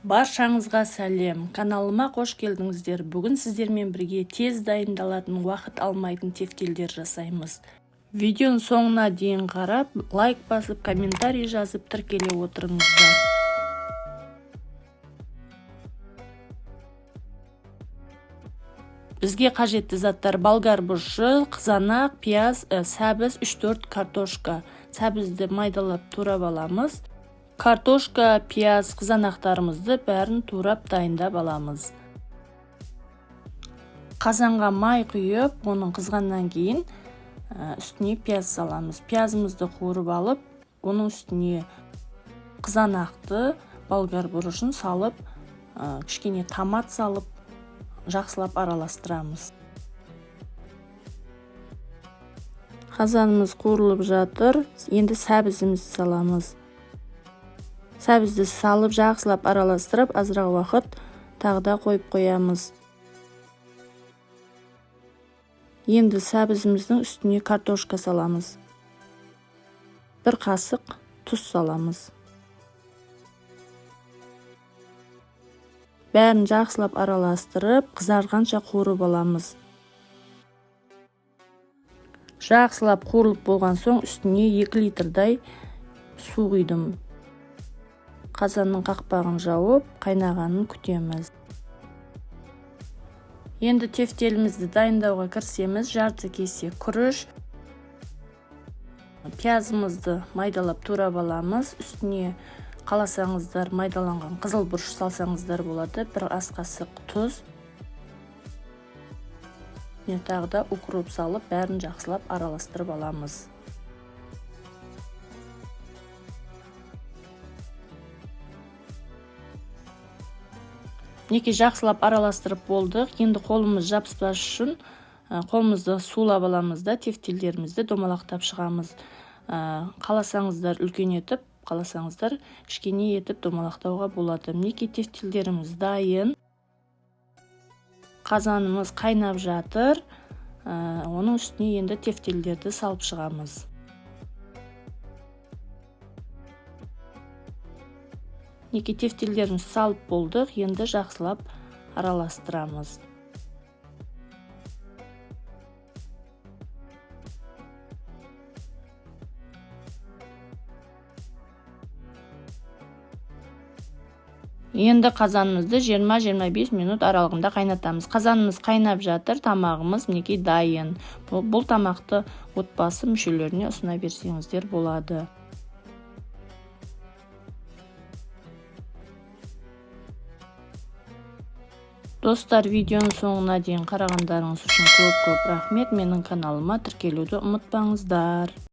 Баршаңызға сәлем! Каналыма қош келдіңіздер. Бүгін сіздермен бірге тез дайындалатын, уақыт алмайтын тефтелдер жасаймыз. Видеоның соңына дейін қарап, лайк басып, комментарий жазып, тіркеле отырыңыздар. Бізге қажетті заттар: болгар бұрышы, қызанақ, пияз, сәбіз, 3-4 картошка. Сәбізді майдалап турап аламыз. Картошка, пияз, қызанақтарымызды бәрін турап дайындап аламыз. Қазанға май құйып, оның қызғаннан кейін үстіне пияз саламыз. Пиязымызды қуырып алып, оның үстіне қызанақты, болгар бұрышын салып, кішкене томат салып, жақсылап араластырамыз. Қазанымыз қуырылып жатыр. Енді сәбізімізді саламыз. Сәбізді салып, жақсылап араластырып, азырақ уақыт тағы да қойып қоямыз. Енді сәбізіміздің үстіне картошка саламыз. 1 қасық тұз саламыз. Бәрін жақсылап араластырып, қызарғанша қуырып аламыз. Жақсылап қуырылып болған соң үстіне 2 литрдай су құйдым. Қазанның қақпағын жауып, қайнағанын күтеміз. Енді тефтелімізді дайындауға кірісеміз. Жарты кесе күріш, пиязымызды майдалап турап аламыз. Үстіне қаласаңыздар майдаланған қызыл бұрыш салсаңыздар болады. 1 ас қасық тұз, тағы да укроп салып, бәрін жақсылап араластырып аламыз. Мінекей, жақсылап араластырып болдық. Енді қолымыз жабыспас үшін қолымызды сулап аламыз да, тефтелдерімізді домалақтап шығамыз. Қаласаңыздар үлкен етіп, қаласаңыздар кішкене етіп домалақтауға болады. Мінекей, тефтелдеріміз дайын. Қазанымыз қайнап жатыр. Оның үстіне енді тефтелдерді салып шығамыз. Мінекей, тефтелдерімізді салып болдық. Енді жақсылап араластырамыз. Енді қазанымызды 20-25 минут аралығында қайнатамыз. Қазанымыз қайнап жатыр, тамағымыз мінекей дайын. Бұл тамақты отбасы мүшелеріне ұсына берсеңіздер болады. Достар, видеоның соңына дейін қарағандарыңыз үшін көп-көп рахмет. Менің каналыма тіркелуді ұмытпаңыздар.